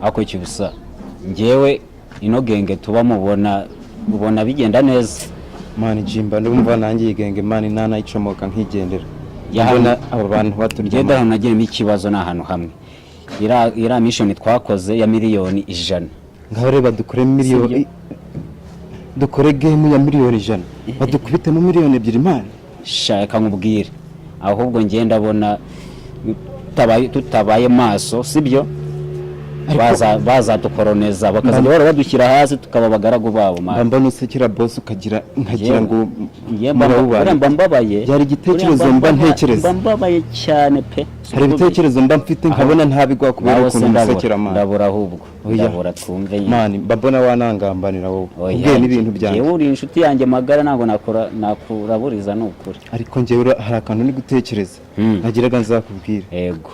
Ariko cyusa, njyewe ino gang tuba mubona, ubona bigenda neza? Man, jimba ndumva nanjye iyi gang, man, nanayicomoka nkigendera. Mbona aba bantu baturya. Njyewe ahantu nagiramo ikibazo ni ahantu hamwe, iriya mission twakoze ya miliyoni 100. Ngaho reba, dukore miliyoni, dukore game ya miliyoni 100, badukubitemo miliyoni 2, man. Shaka nkubwire, ahubwo njye ndabona tutabaye maso, sibyo? Bazadukoroneza, bakazajya bahora badushyira hasi, tukaba abagaragu babo, Mba man. mbona usekera boss, ukagira nkagira ngo Njye mba murawubana. Buriya mba mbabaye. Byari igitekerezo. Buriya Mba ntekereza. Mba mbabaye cyane pe. Hari ibitekerezo mba mfite nkabona ntabigwa kubera Nawe se ukuntu ndabura musekera, man. Ndabura ahubwo. Oya. Ndabura, twumve nyine. Man, mba mbona wanangambanira wowe. Oya, ubwiye n'ibintu byanjye. Njyewe uri inshuti yanjye magara, ntabwo nakora nakuraburiza, ni ukuri. Ariko njyewe hari akantu ni gutekereza nagiraga nzakubwira. Yego.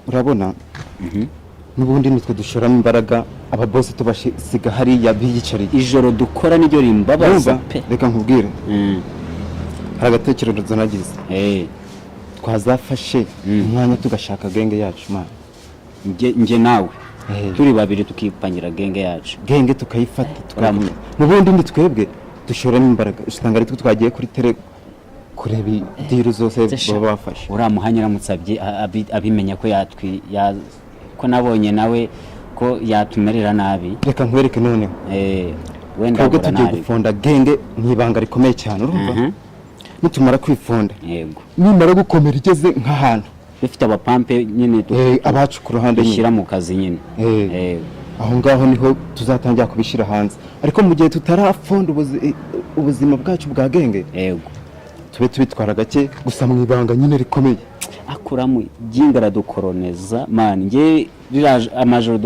Urabona, n'ubundi nitwe dushoramo imbaraga, ababosi tubasiga hariya biyicariye. Ijoro dukora niryo rimbabaza Urumva? pe. Reka nkubwire, hari agatekerezo nagize. Twazafashe umwanya tugashaka gang yacu, man. Njye nawe Eh. turi babiri tukipangira gang yacu. Gang tukayifata, tukaramya. N'ubundi ni twebwe dushoramo imbaraga, usanga ari twe twagiye kuri tele kureba deal zose baba bafashe. Uriya muhanya aramutse abimenya ko yatwi ko nabonye nawe ko yatumerera nabi. Reka nkwereke noneho. Wenda Twebwe abura tugiye nabi. gufonda gang mu ibanga rikomeye cyane, urumva? Nitumara kwifonda, nimara gukomera igeze nk'ahantu, dufite abapampe nyine abacu ku ruhande nyine. Dushyira mu kazi nyine. Aho ngaho niho tuzatangira kubishyira hanze, ariko mu gihe tutarafonda ubuzima bwacu bwa gang, tube tubitwara gake gusa mu ibanga nyine rikomeye. Akuramu ginga aradukoroneza, man. Nge ririya amajoro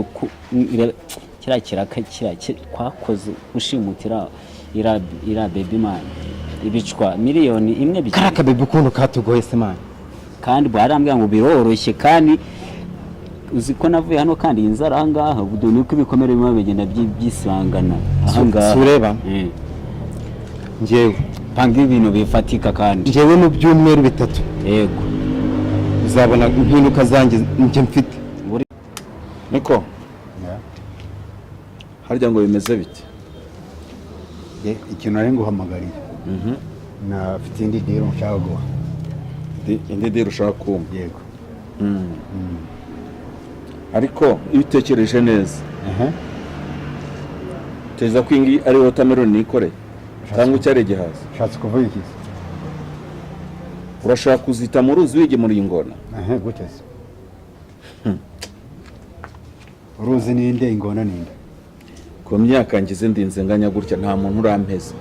kiriya kiraka kiriya twakoze gushimutira iriya baby, man, ibicwa miliyoni 1 ebyiri. Kariya kabebi ukuntu katugoye se, man? Kandi barambwira ngo biroroshye, kandi uzi ko navuye hano kandi iyi nzara ahangaha ubu ni uko ibikomere bimwe bigenda byisangana ahangaha. Si ureba? Njyewe Panga ibintu bifatika kandi. Njyewe mu byumweru 3 uzabona impinduka zanjye njye mfite. Niko harya ngo bimeze bite? Ikintu nari nguhamagariye, nafite indi deal nshaka guha. Indi deal ushaka kumva? Yego. Ariko iyo utekereje neza, tekereza ko iyi ngiyi ari watermelon nikoreye cyangwa icyari igihaza. Ushatse kuvuga iki se? Urashaka kuzita mu ruzi wigemuriye ingona. Gute se? Uruzi ninde? Ingona ninde? Ku myaka ngize ndinze nganya gutya, nta muntu urampeza,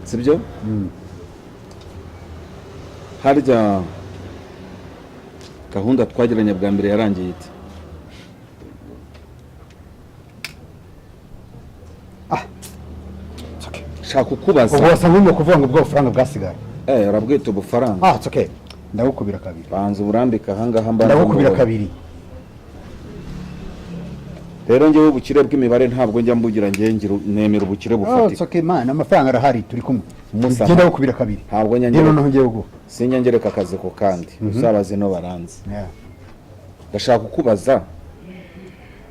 sibyo? Harya gahunda twagiranye bwa mbere yarangiye ite? It's okay. Shaka kukubaza. Ubwo wasa nk'urimo kuvuga ngo ubwo bufaranga bwasigaye. Urabwita ubufaranga? Ah, it's okay, ndagukubira kabiri. Banza uburambike ahangaha mbanza Ndagukubira mubone. kabiri. Rero njyewe ubukire bw'imibare ntabwo njya mbugira, njyewe ngira nemera ubukire Oh, it's bufatika. okay, man, amafaranga arahari, turi kumwe. Musa. Njye ndagukubira kabiri. Ntabwo njya Rero ngereka. noneho ngiye kuguha. Sinjya ngereka akazi ku kandi, uzabaze no baranze. Ndashaka kukubaza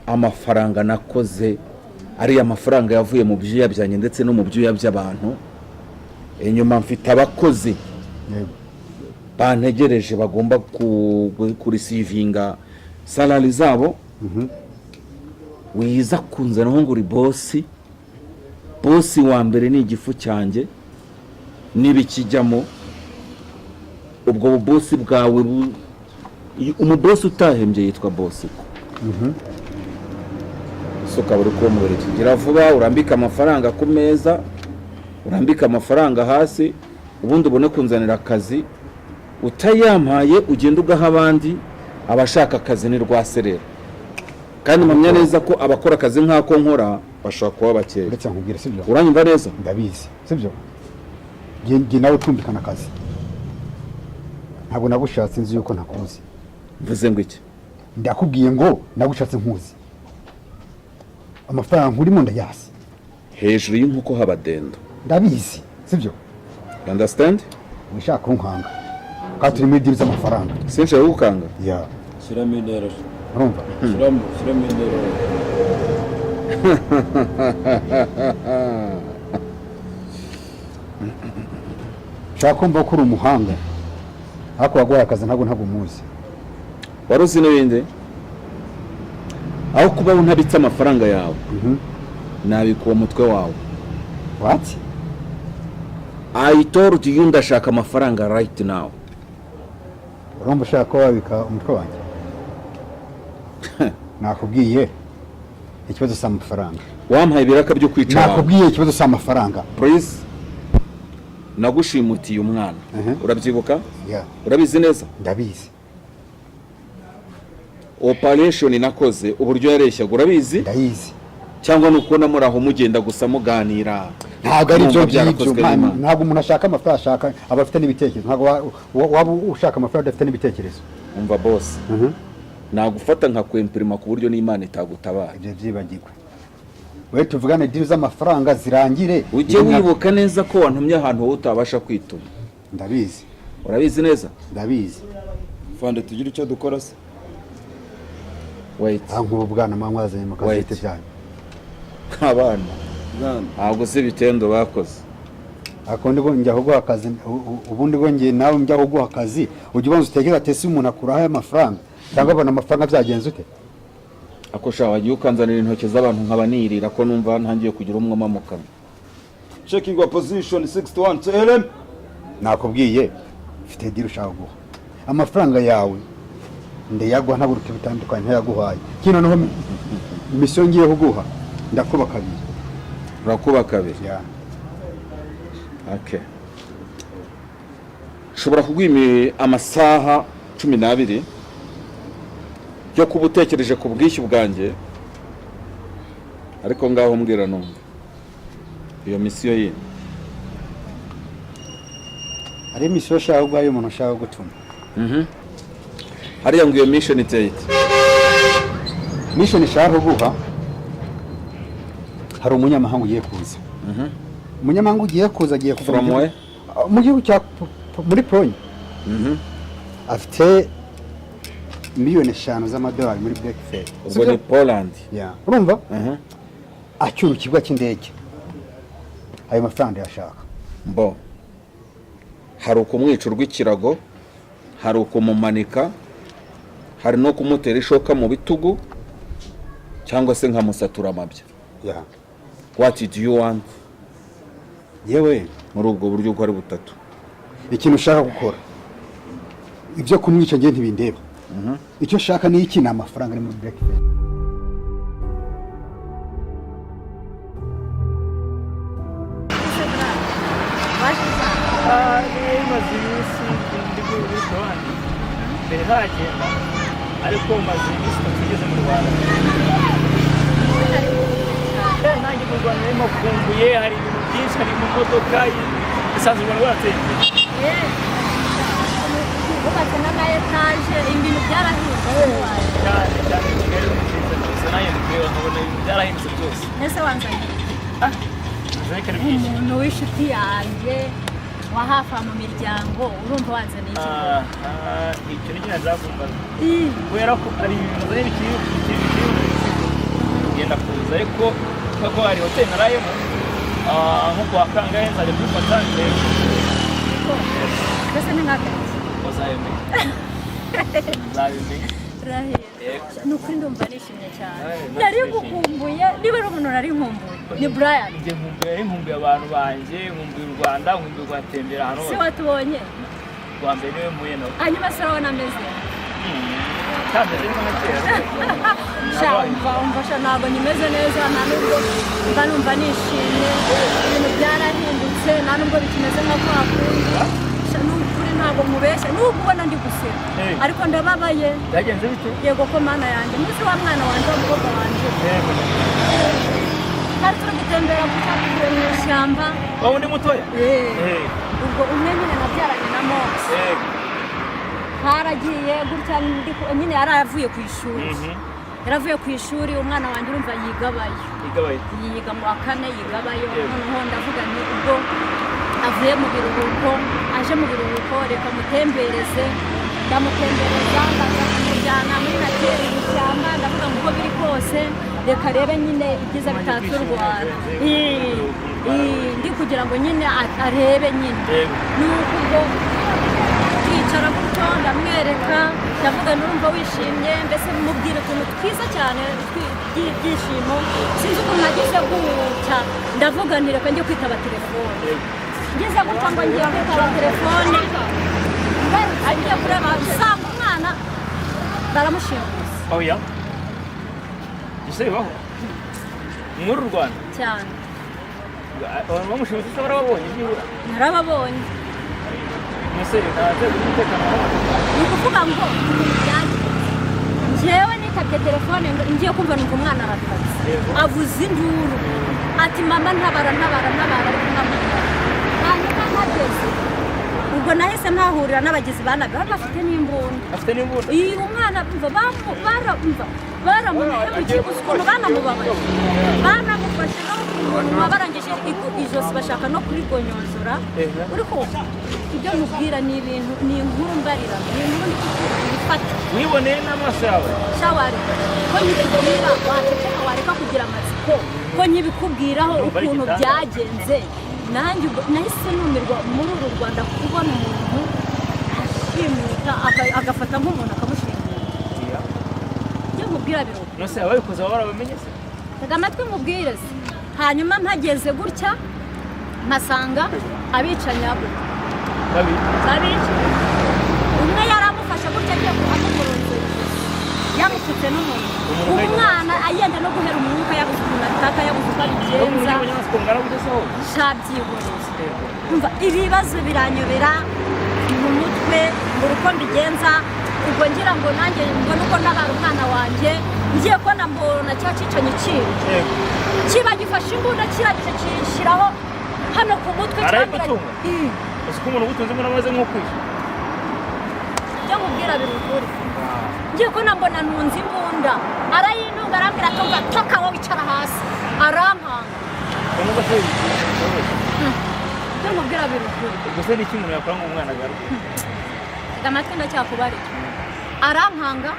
amafaranga nakoze, ariya mafaranga yavuye mu byuya byanjye ndetse no mu byuya by'abantu inyuma. Mfite abakozi bantegereje, bagomba kureceivinga salary zabo. Wiza kunzanaho ngo uri boss. Boss wa mbere ni igifu cyanjye n'ibikijyamo. Ubwo bubosi bwawe umubosi utahembye yitwa boss ko so ukaba uri kumwereka. Gira vuba urambike amafaranga ku meza, urambike amafaranga hasi, ubundi ubone kunzanira akazi. Utayampaye ugenda ugaha abandi. Abashaka akazi ni rwaserera, kandi mpamya neza ko abakora akazi nk'ako nkora bashobora kuba bakeya. Uretse nkubwire, sibyo? Uranyumva neza? Ndabizi, sibyo? Njye nawe twumvikana akazi, ntabwo nagushatse nzi yuko ntakuzi. Mvuze ngo iki? Ndakubwiye ngo nagushatse nkuzi, amafaranga nkurimo ndayazi. Hejuru y'inkoko haba dendo. Ndabizi, sibyo? You understand? Wishaka kunkanga kandi turi muri deal z'amafaranga. Sinshaka gukanga. Ya. Shyiramo intera. Urumva? Shyiramo, shyiramo indero. Nshaka kumva ko uri umuhanga, ariko waguhaye akazi ntabwo umuzi. Wari uzi n'ibindi? Aho kubaho ntabitse amafaranga yawe, nabika uwo mutwe wawe. What? I told you, ndashaka amafaranga right now. Urumva ushaka ko wabika umutwe wanjye? Nakubwiye, ikibazo si amafaranga. Wampaye ibiraka byo kwica abantu. Nakubwiye, ikibazo si amafaranga. Please, nagushimutiye umwana. Urabyibuka? Yeah. Urabizi neza? Ndabizi. Operation nakoze, uburyo yareshyaga, urabizi? Ndayizi. Cyangwa ni ukubona muri aho mugenda gusa muganira? Ntabwo ari ibyo Mwumva ngibyo. byarakozwe n'Imana. Ntabwo umuntu ashaka amafaranga, ashaka aba afite n'ibitekerezo. Ntabwo waba ushaka amafaranga udafite n'ibitekerezo. Umva boss, nagufata nkakwempirima ku buryo n'Imana itagutabara. Ibyo byibagirwe. We tuvugane deal z'amafaranga zirangire. Ujye wibuka neza ko wantumye ahantu wowe utabasha kwituma. Ndabizi. Urabizi neza? Ndabizi. Fande, tugire icyo dukora se? Wait. Aha nk'ubu bwana muba mwazanye mu kazi Wait. bite byanyu? Abana. Bwana. Ntabwo uzi ibitendo bakoze. Ariko ndi njya kuguha akazi, ubundi bwo njye nawe njya kuguha akazi, ujya ubanza utekereza ati: ese umuntu akuraho aya mafaranga cyangwa abona amafaranga byagenze ute? Ako sha, wagiye ukanzanira intoki z'abantu nkaba nirira, ko numva ntangiye kugira umwoma mu kanwa. Checking your position 61 to LM. Nakubwiye, mfite deal ushaka guha amafaranga yawe, ndayaguha, ntabwo uruti bitandukanye ntayaguhaye. Kino noneho mission ngiye kuguha, ndakuba kabiri. Urakuba kabiri? Yeah. Okay, nshobora kuguha amasaha 12 yo kuba utekereje ku bwishyu bwanjye, ariko ngaho mbwira numva iyo mission yindi. Hari mission ushaka guha y'umuntu ushaka gutuma. Hariya ngo iyo mission iteye ite? Mission ishaka kuguha, hari umunyamahanga ugiye kuza. Umunyamahanga ugiye kuza agiye kuva mu From where? Mu gihugu cya muri Polonye. Afite miliyoni 5 z'amadolari muri Blackfair. Ubwo ni Poland? Yeah. Urumva, acyura ikibuga cy'indege, ayo mafaranga yashaka. Mbo hari ukumwica urw'ikirago, hari ukumumanika, hari no kumutera ishoka mu bitugu, cyangwa se nkamusatura amabya. What do you want? Yewe. Muri ubwo buryo uko ari butatu. Ikintu ushaka gukora, ibyo kumwica ngiye ntibindeba. Icyo ushaka ni iki? Ni amafaranga ari muri Blackfair. Maze iminsi ndi muri Polandi, mbere ntaragenda, ariko maze iminsi 3 ngeze mu Rwanda. Nanjye mu Rwanda narimo kumbuye, hari ibintu byinshi, hari mu modoka isanzwe, u Rwanda rwarateye imbere. Bubatse n'ama étage, ibintu byarahindutse. Cyane cyane, Kigali ni nziza rwose, nanjye ndi kureba nkabona ibintu byarahindutse byose. Ese wanzanye? Nzanye kare byinshi. Umuntu w'inshuti yanjye wa hafi aha mu miryango, urumva wanzaniye iki? Ah, icyo ni cyo nazakumbaza, kubera ko hari ibintu nzanye bikiri genda kuza, ariko kuko hari hoteli narayemo, nko kuwa kangahe nzajya kubifata ndebe. Mbese ni nk'akazi. Uzabimenya, nzabimenya. Rahira. Yego. Ni ukuri ndumva nishimye cyane. Ay, nari natwe. ngukumbuye. Niba ari umuntu nari nkumbuye ni Brian. Njye nkumbuye abantu banjye, nkumbuye u Rwanda, nkumbuye kuhatembera ahantu Si hose. watubonye? Rwa mbere niwe mpuye nawe. Hanyuma se urabona ameze? Kameze nka kera. Sha, umva sha, ntabwo nyimeze neza, nta nubwo mba numva nishimye. Ibintu byarahindutse, nta nubwo bikimeze nka kwa kundi. Sha, ni ukuri ntabwo mubeshya, nubwo ubona ndi guseka, ariko ndababaye. Byagenze bite? Yego ko Mana yanjye, munsi wa mwana wanjye w'umukobwa wanjye, twari turi gutembera ku cyapa mu ishyamba. Wowe undi mutoya? Eh, ubwo umwe nyine nabyaranye na Mose. Haragiye gutya, nyine yari avuye ku ishuri. Yaravuye ku ishuri, umwana wanjye urumva yigabayo. Igabaye. Yiga mu wa kane, yigabayo. Noneho ndavuga nti ubwo avuye mu biruhuko, aje mu biruhuko, reka mutembereze. Ndamutembereza, mbanza kumujyana muri nature, mu ishyamba. Ndavuga ngo uko biri kose reka rebe nyine ibyiza bitatse u Rwanda. Ndi kugira ngo nyine arebe nyine. Nuko ubwo twicara gutyo, ndamwereka, ndavuga nurumva wishimye, mbese mubwira utuntu twiza cyane by'ibyishimo. Sinzi ukuntu nagize gutya, ndavuga nti reka njye kwitaba telefone. Ngeze gutya ngo ngiye kwitaba telefone, ngarutse ngiye kureba nsanga umwana baramushimusa. Oya, ese bibaho muri uru Rwanda? Cyane. Abantu bamushimuse se barababonye byibura? Narababonye. Mbese nta nzego z'umutekano babonye? Ni ukuvuga ngo ukuntu byagenze, njyewe nitabye telefone, ngiye kumva numva umwana aratatse, avuza induru ati: "Mama, ntabara, ntabara, ntabara!" Ariko ntamubara. Hanyuma mpageze ubwo nahise mpahurira n'abagizi ba nabi bari bafite n'imbunda. Afite n'imbunda? Iyi umwana umva baramumva baramuhemukiye, uzi ukuntu banamubabaje? Banamufashe no ku munwa, barangije ijosi bashaka no kurigonyonzora. Uri kumva ibyo mubwira ni ibintu, ni inkuru mbarira, ni inkuru ndi kukubwira ifata. Wiboneye n'amaso yawe? Shawari, ko nkibikubwira waceceka, wareka kugira amatsiko, ko nkibikubwiraho Urumva ari ukuntu igitangaza. byagenze. Nanjye ubwo nahise numirwa muri uru Rwanda kubona umuntu ashimuta, agafata nk'umuntu akamushimuta. Ibyo nkubwira biruka. Nose ababikoze baba barabamenye se? Tega amatwi mubwire se. Hanyuma mpageze gutya mpasanga abicanyi abo Babiri. Babiri. Umwe yari amufashe gutya agiye amukoronzora ijosi, yamupfutse n'umuntu. Umwana agenda no guhera umwuka, yabuze ukuntu ataka, yabuze uko abigenza. Abanyamasiko ngana gute se ho? Shabyihoreye. Umva, ibibazo biranyobera mu mutwe, mbura uko mbigenza. Ubwo ngira ngo nanjye mbone uko ntabara umwana wanjye, ngiye kubona mbona cya cicanyi kiwe kiba gifashe imbunda, kirangije kinshyiraho hano ku mutwe, kirambwira. Arayigutunga? Ii. Uzi ko umuntu ugutunze imbunda amaze nko kwisha? Ibyo nkubwira biri ukuri. Ngiye kubona mbona ntunze imbunda, arayintunga, arambwira ati: "Umva, toka wowe, wicara hasi." Arampanga. Ubumuga se? Ibyo nkubwira biri ukuri. Ubwo se ni iki umuntu yakora ngo umwana agaruke? Tega amatwi, ndacyakubarira. Arankanga,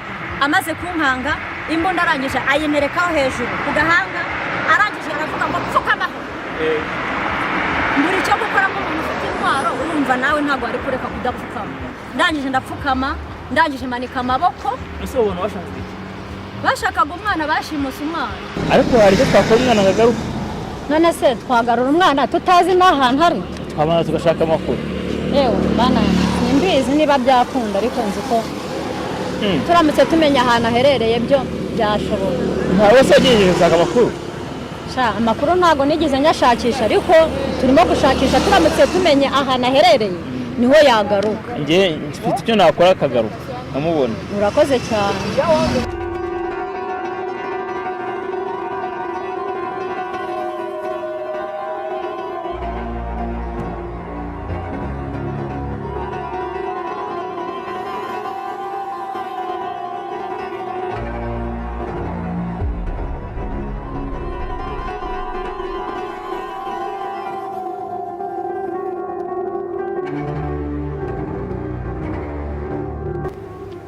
amaze kunkanga imbunda, arangije ayinerekaho hejuru ku gahanga, arangije aravuga ngo: "Pfukamaho." Mbura icyo gukora nk'umuntu ufite intwaro. Urumva nawe ntabwo wari kureka kudapfukama. Ndangije ndapfukama, ndangije manika amaboko. Ese ubona bashatse iki? Bashakaga umwana, bashimuse umwana. Ariko hari icyo twakora umwana akagaruka. None se twagarura umwana tutazi n'ahantu ari? Twabanza tugashaka amakuru. Yewe bana, simbizi niba byakunda, ariko nzi ko turamutse tumenya ahantu aherereye byo byashoboka. Ntawe se wagiye gushaka amakuru? Sha, amakuru ntabwo nigeze nyashakisha, ariko turimo gushakisha. Turamutse tumenye ahantu aherereye niho yagaruka. Njye mfite icyo nakora akagaruka nkamubona. Urakoze cyane.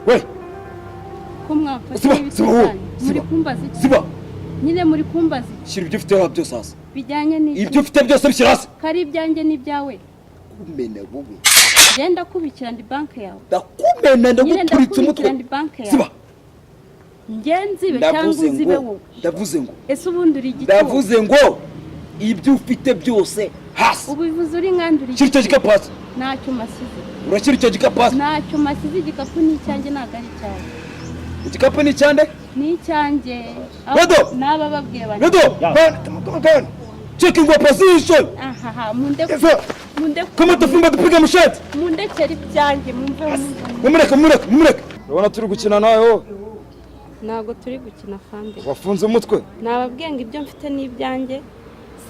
We. Ko mwafashe Siba, n'ibiti siba wowe, byanyu. Muri siba. kumbaza iki? Siba. Nyine muri kumbaza iki? Shyira ibyo ufite hano byose hasi. Bijyanye n'iki? Ibyo ufite byose bishyira hasi. Ko ari ibyanjye n'ibyawe? Kumena wowe. Genda kubikira, ndi banki yawe? Ndakumena. Nyine. Ndaguturitse umutwe. Ndakubikira, ndi banki yawe? Siba. Njye nzibe cyangwa Ndavuze uzibe ngo wowe? Ndavuze ngo Ese ubundi uri igiki wowe? Ndavuze ngo ibyo ufite byose hasi. Ubivuze uri nkandi, uri Shyira icyo igiki? gikapu hasi. Ntacyo masize. Urashyira icyo gikapu hasi. Ntacyo masize. Igikapu ni icyanjye, ntabwo ari icyawe. Igikapu ni icyande? Ni icyanjye. Redo! N'aba babwiye bati Redo, come on, checking your position. Ahaha, munde. Yes, sir. Munde. Kama tufumba tupige mshati. Mundekere ibyanjye, mumve mumve. Mumureke, mumureke, mumureke. Urabona turi gukina nawe wowe? Ntabwo turi gukina, fande. Wafunze umutwe. Nababwiye ngo ibyo mfite ni ibyanjye.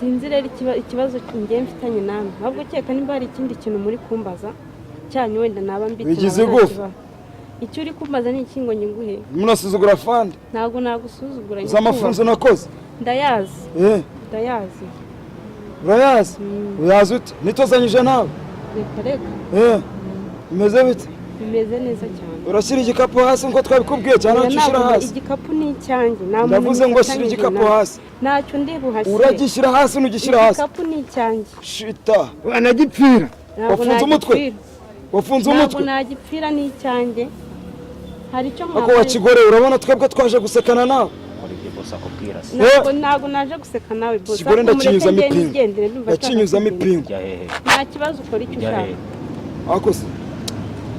Sinzi rero ikibazo ngiye mfitanye namwe, ahubwo kereka nimba hari ikindi kintu muri kumbaza cyanyu, wenda naba mbitse. Wigize nkaba nta igufa. kibazo. Icyo uri kumbaza ni iki ngo nyiguhe? Munasuzugura fande. Ntabwo nagusuzugura. Uzi amafunzo nakoze? Ndayazi. Eh. Ndayazi. Urayazi? Uyazi ute nitozanyije nawe? Reka reka. Eh, bimeze bite? Bimeze neza cyane. Urashyira igikapu hasi nkuko twabikubwiye cyane, Oya, ntacyo ushyira ntabwo hasi. Igikapu ni icyanjye, nta muntu Ndavuze ngo shyira ngifatanyije igikapu nawe. hasi. Ntacyo ndi buhashyire. Uragishyira hasi, ntugishyira hasi. Igikapu ni icyanjye. Shita. Wanagipfira. Ntabwo Wafunze umutwe? nagipfira. Wafunze Ntabwo umutwe? nagipfira, ni icyanjye. Hari icyo Ako mwabaye? wakigore, urabona twebwe twaje gusekana nawe? Kora ibyo bose akubwira se. Ntabwo, ntabwo naje guseka nawe, boss. Ikigore Ahubwo mureke ndakinyuzamo njye ipingu. nigendere, ndumva nshaka Ndakinyuzamo kugenda. ipingu. Ujya hehe? Nta kibazo, ukora icyo Ujya ushaka. hehe? Ako se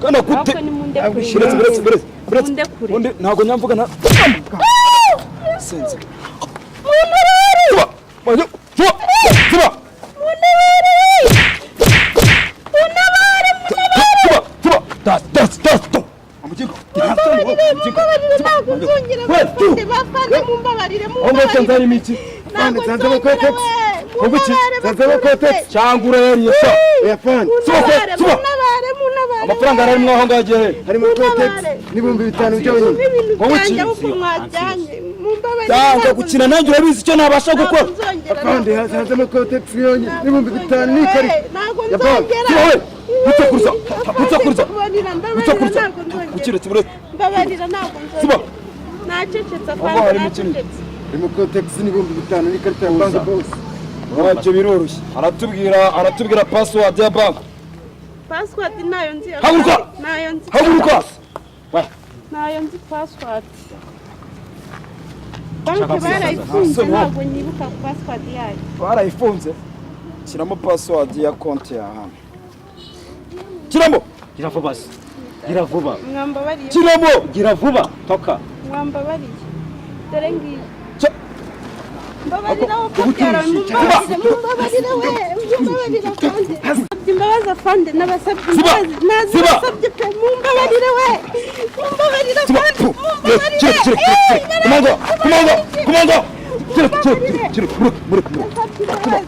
kana kute? Ahubwo nimundekure. Buretse, buretse, buretse, buretse. Mundekure. Undi ntabwo nyamvuga na sinzi. Tuba! Wajya! Tuba! Tuba! Tuba! Tuba! Das, das, das, tu! Amukingo! Mumbabarire, ntabwo nzongera. Bafande, bafande, mumbabarire. Aho ngaho nsanze harimo iki? Ntabwo Nsanzemo nzongera. Kotex. We Ubu iki? Nsanzemo Kotex. Cyangwa urayariye sa? Uyafande. Suba! Suba! Muntabare, muntabare. Amafaranga ararimo aho ngaho agiye he? Harimo Kotex n'5,000 byonyine. Ibintu Wowe byanjye iki? ahubwo mwajyanye, mumbabarire. Yanga Ntabwo gukina nanjye, urabizi icyo nabasha ntabwo gukora. nzongera. Afande, nsanzemo Kotex yonyine n'5,000 n'ikarita Ntabwo ya banki. nzongera. Suba we! Gutya kuruza! Gutya kuruza! Mbabarira, mbabarira, Gutya kuruza! ntabwo nzongera. Ukiretse, buretse. Mbabarira, ntabwo Suba! nzongera. Nacecetse. Aho Afande, harimo ikindi. nacecetse. Harimo Kotex n'5,000 n'ikarita ya banki, boss. Ibyo biroroshye. Aratubwira password ya banki. Password nayo nzi. Haguruka! Nayo nzi. Haguruka! Nayo nzi password. Banki barayifunze, ntabwo nyibuka password yayo. Barayifunze. Shyiramo password ya konti ya hano. Shyiramo! Gira vuba se, gira vuba. Mwambabariye. Shyiramo! Gira vuba, toka. Mwambabariye, dore ngiyi. Mbabarira Mbabarira wowe kabyara, mumbabarire, mumbabarire we, mumbabarire afande. Nasabye imbabazi afande, nabasabye imbabazi, nazibasabye pe, mumbabarire we, mumbabarire Suba! afande, mumbabarire. Kire, kire, kire! Komando! Komando! Komando! Kire, kire, kire, kire! Mureke, mureke, mureke! Nasabye imbabazi.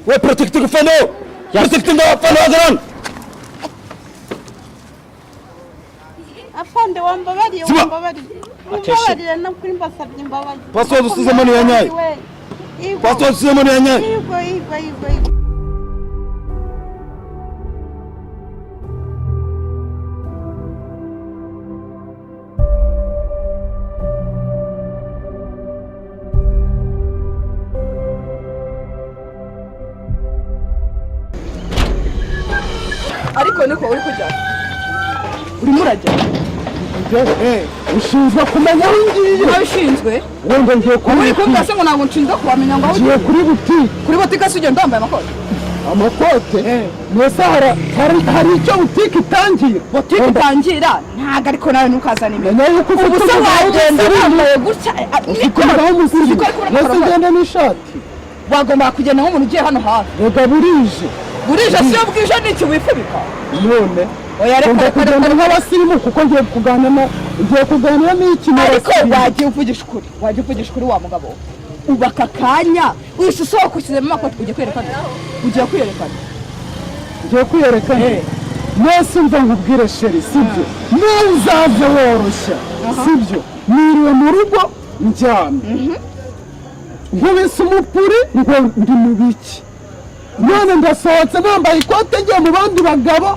We protecting fano! Protecting fano hagaran! Afande, wambabariye. Siba! Wambabariye, mumbabarire, nukuri mbasabye imbabazi. Password usizemo ni iya nyayo. Yego. Password usizemo ni iya nyayo. Yego, yego, yego, yego. Ariko niko uri kujya, urimo urajya? Ushinzwe kumenya aho ngiye? Ntabishinzwe. Wenda ngiye kuri Uri kumbwira se ngo ntabwo nshinzwe kuhamenya ngo aho ngiye ugiye? Kuri butike. Kuri butike se ugenda wambaye amakote? Amakote mbese hari icyo butike itangira? Butike itangira ntabwo, ariko nawe ntukazane ibintu. Menya yuko ufite Ubu se umugabo wagenda w'umusirimu. wambaye gutya? Ufite umugabo w'umusirimu. Uzi ko ariko Mbese urakora? ngende n'ishati? Wagombaga kugenda nk'umuntu ugiye hano hafi. Rega burije. Burije si iyo bwije n'iki wifubika? None Oya, reka. ngomba Reka, kugenda reka. nk'abasirimu kuko ngiye kuganira, ngiye kuganira n'iki Ariko n'abasirimu. wagiye uvugisha ukuri, wagiye uvugisha ukuri wa mugabo we. Ubu aka kanya wese usohoka ushyizemo amakoti, ugiye kwerekana, ugiye kwiyerekana. Ngiye kwiyerekana mwese. Mva nkubwire chérie, sibyo? Niba uzaze woroshya, sibyo? Niriwe mu rugo ndyamye, nkubise umupuri ngo ndi mu biki, none ndasohotse nambaye ikote ngiye mu bandi bagabo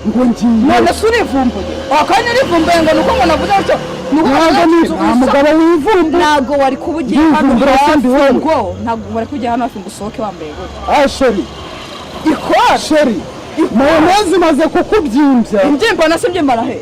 ngo ngiye. None se urivumbuye? Akanya urivumbuye ngo nuko ngo navuze gutyo, nuko Ntabwo ni nta mugabo wivumbura. Ntabwo wari kuba ugiye hano Ndivumbura se hafi ndi wowe? ngo ntabwo wari kujya hano hafi ngo usohoke wambaye gutyo. Ah chérie. Ikora. Chérie, mayoneze imaze kukubyimbya. Imbyimba na se mbyimba he?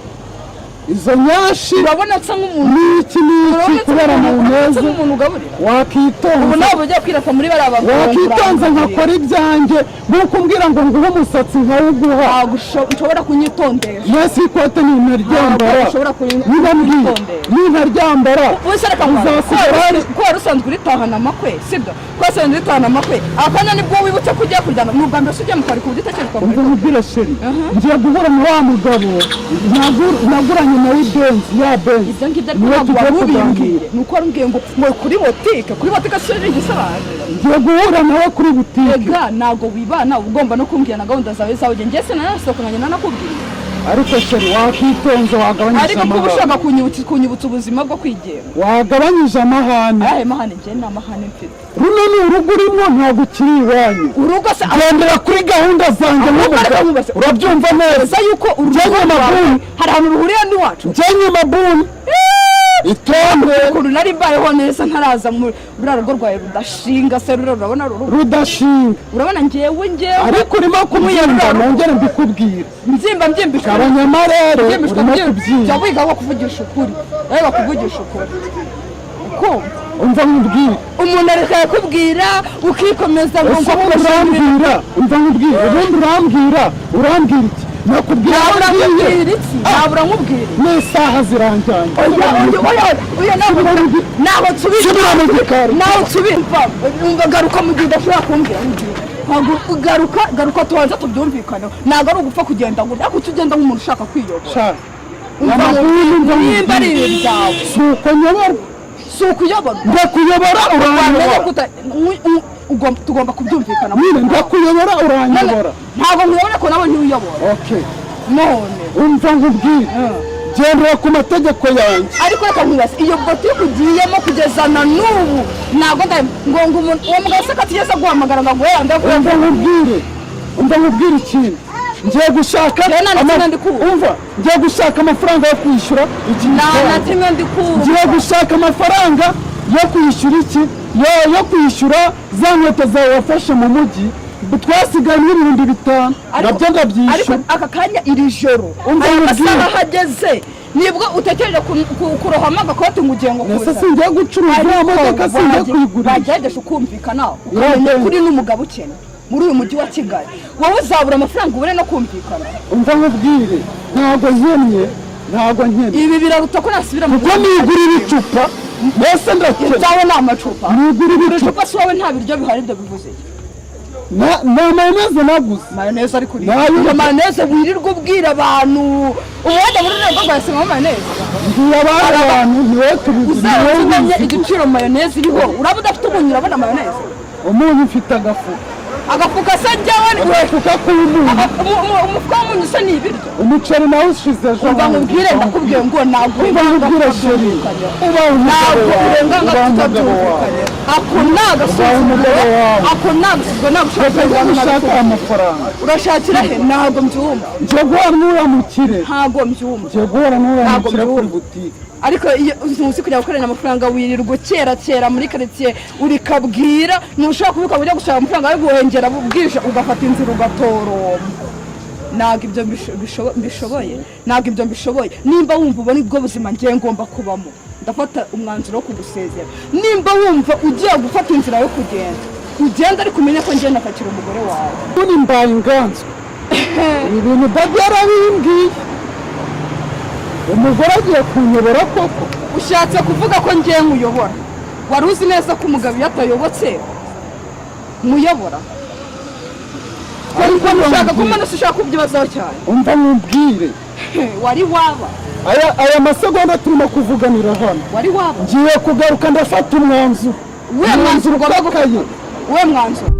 Izo nyashi. Urabona nsa nk'umuntu N'iki n'iki Urabona nsa kubera nk'umuntu, urabona nsa mayoneze. nk'umuntu ugaburira? Ubu Wakitonze. ntabwo ujya kwirata muri bariya bagabo. Wakitonze nkakora ibyanjye, nk'uko umbwira ngo nguhe umusatsi nkawuguha. Ntabwo ushobora kunyitondesha. Mwese ikote nintaryambara. Ntabwo ushobora Niba mbwiye kunyitondesha. nintaryambara Ubu se reka uzasigara hari ko wari usanzwe uritahana amakwe, sibyo? Ko wasanzwe uritahana amakwe, akanya nibwo wibutse ko ugiye kujyana, ni ubwa mbere se ugiye mu kabari ku buryo utekereza kwambara Umva nkubwire chérie, ngiye guhura na wa mugabo naguranye nawe Benz ya Benz. Ibyo ngibyo ariko Niwe ntabwo tugiye wari ubimbwiye. kuganira. Ni uko wari umbwiye ngo kuri botike, kuri botike si igisobanuro. Ngiye guhura nawe kuri butike. Ega ntabwo wibana, uba ugomba no kumbwira na gahunda zawe zawe. Njye sinanasohoka nkagenda nanakubwiye. Ariko chéri, wakitonze, wagabanyije Ariko kuba amahane. ushaka kunyibutsa ubuzima bwo kwigenga. Wagabanyije amahane. Ayahe mahane? Njye nta mahane mfite. Runo ni urugo urimo, ntabwo ukiri iwanyu. Urugo se? Gendera kuri gahunda zanjye Ahubwo reka nk'umugabo. nkubaze. Urabyumva neza? Uza yuko urugo Njye rwawe mabuni. hari ahantu ruhuriye n'iwacu? Njye mabuni, itonde. Ukuntu nari mbayeho neza ntaraza muri ruriya rugo rwawe rudashinga se, ruriya urabona ruru Rudashinga. Urabona ngewe Ariko urimo kubyimba, nongere mbikubwire. Mbyimba, mbyimbishwa? Gabanya amarere. Mbyimbishwa? Urimo Jya kubyimba. wiga wo kuvugisha ukuri, wiga kuvugisha ukuri, ukumva. Umva nkubwire. Umuntu areka yakubwira ukikomeza ngo Ese ngo ubundi urambwira, umva nkubwire, ubundi urambwira iki? Nakubwira aho Ntabura ngiye. nkubwira iki? Ntabura nkubwira. N'isaha ziranjyanye. Oya, oya, oya, oya, ntabwo nsubira. Subira mu gikari. Ntabwo nsubira. Umva, garuka mu gihe udashobora kumbwira ngiye. Ntabwo garuka, garuka, tubanza tubyumvikaneho. Ntabwo ari ugupfa kugenda ngo ariko ujye ugenda nk'umuntu ushaka kwiyobora. Sha, Umva, amabuni, umva nimba ari nkubwire. ibi byawe. Si uko nyoborwa. Si ukuyoborwa. Ndakuyobora, Wamenya uranyobora. ko tugomba kubyumvikana. Nyine ndakuyobora, uranyobora. Ntabwo nkuyobora ko nawe ntiwiyobora. Okay. None Umva nkubwire, gendera ku mategeko yanjye. Ariko reka nkubaze, iyo botike ugiyemo kugeza na n'ubu ntabwo ngo umuntu uwo mugabo se ko atigeze aguhamagara ngo aguhe yande? Umva nkubwire, umva nkubwire ikintu ngiye gushaka. Njyewe nta na kimwe ndi kumva. Umva, ngiye gushaka amafaranga yo kwishyura iki Nta na gikombe. kimwe ndi kumva. Ngiye gushaka amafaranga yo kwishyura iki, yo kwishyura za nkweto zawe wafashe mu mujyi, twasigaye 5000, nabyo Ariko ndabyishyura. aka kanya, iri joro, Umva aya nkubwire. masaha ahageze, nibwo utekereje kurohamo agakoti ngo ugiye ngo Ese kuza? singiye gucuruza iriya modoka, singiye kuyigurisha. Wagerageje ukumvikana, ukamenya Iragenda. kuri n'umugabo ukennye muri uyu mujyi wa Kigali, wowe uzabura amafaranga ubure no kumvikana? Umva nkubwire, ntabwo nkennye, ntabwo nkennye. Ibi biraruta ko nasubira mu Kuko nigurira icupa, mbese ndakennye? Ibyawe ni amacupa. Nigurira Buri icupa. cupa si wowe, nta biryo bihari, ibyo bivuze iki? Nta mayoneze naguze. Mayoneze ariko uri Nayo- iyo mayoneze wirirwa ubwira abantu ubundi muri rwego rwa sima mayoneze. Mbwira abandi bantu, ni wowe tubizi, ni wowe Uzabanza umenye ubizi. igiciro mayoneze iriho. Uraba udafite umunyu, urabona mayoneze? Umunyu, mfite agafuka. Agafuka se njyewe Agafuka k'umunyu. Umufuka w'umunyu se ni ibiryo? Umuceri nawe ushize ejo Umva bundi. nkubwire, ndakubwiye ngo ntabwo Umva nkubwire, chéri, ubaye umugabo ntabwo wawe, urenga ubaye umugabo wawe. tutabyumvikanye. Ako ni agasuzuguro. Umugabo wawe. Ako ni agasuzuguro, ntabwo ushobora Reka njye kurwana. gushaka amafaranga. Urashakira he? Ntabwo mbyumva. Ngiye guhura n'uriya mukire. Ntabwo mbyumva. Ngiye guhura n'uriya Ntabwo mukire kuri mbyumva. butike. Ariko iyo ntuzi kujya gukorera amafaranga, wirirwa kera kera muri karitsiye urikabwira, ntushobora kubika ujya gushaka amafaranga yo guhengera bwije, ugafata inzira ugatoroma. Ntabwo ibyo mbishoboye, ntabwo ibyo mbishoboye. Nimba wumva ubona ubwo buzima ngiye ngomba kubamo, ndafata umwanzuro wo kugusezera. Nimba wumva ugiye gufata inzira yo kugenda, ugenda, ariko umenye ko ngenda akakira umugore wawe. Ubundi mbaye inganzwa, ibi bintu daddy yarabimbwiye, umugore agiye kunyobora koko. Ushatse kuvuga ko ngiye nkuyobora? Wari uzi neza ko umugabo iyo atayobotse muyobora? Ariko Ushaka kumena se? Ushaka kubyibazaho cyane? Umva nkubwire. Wari waba Aya masegonda turimo kuvuganira hano, Wari waba ngiye kugaruka, ndafata umwanzuro. We mwanzuro ugomba ukakaye. We mwanzuro?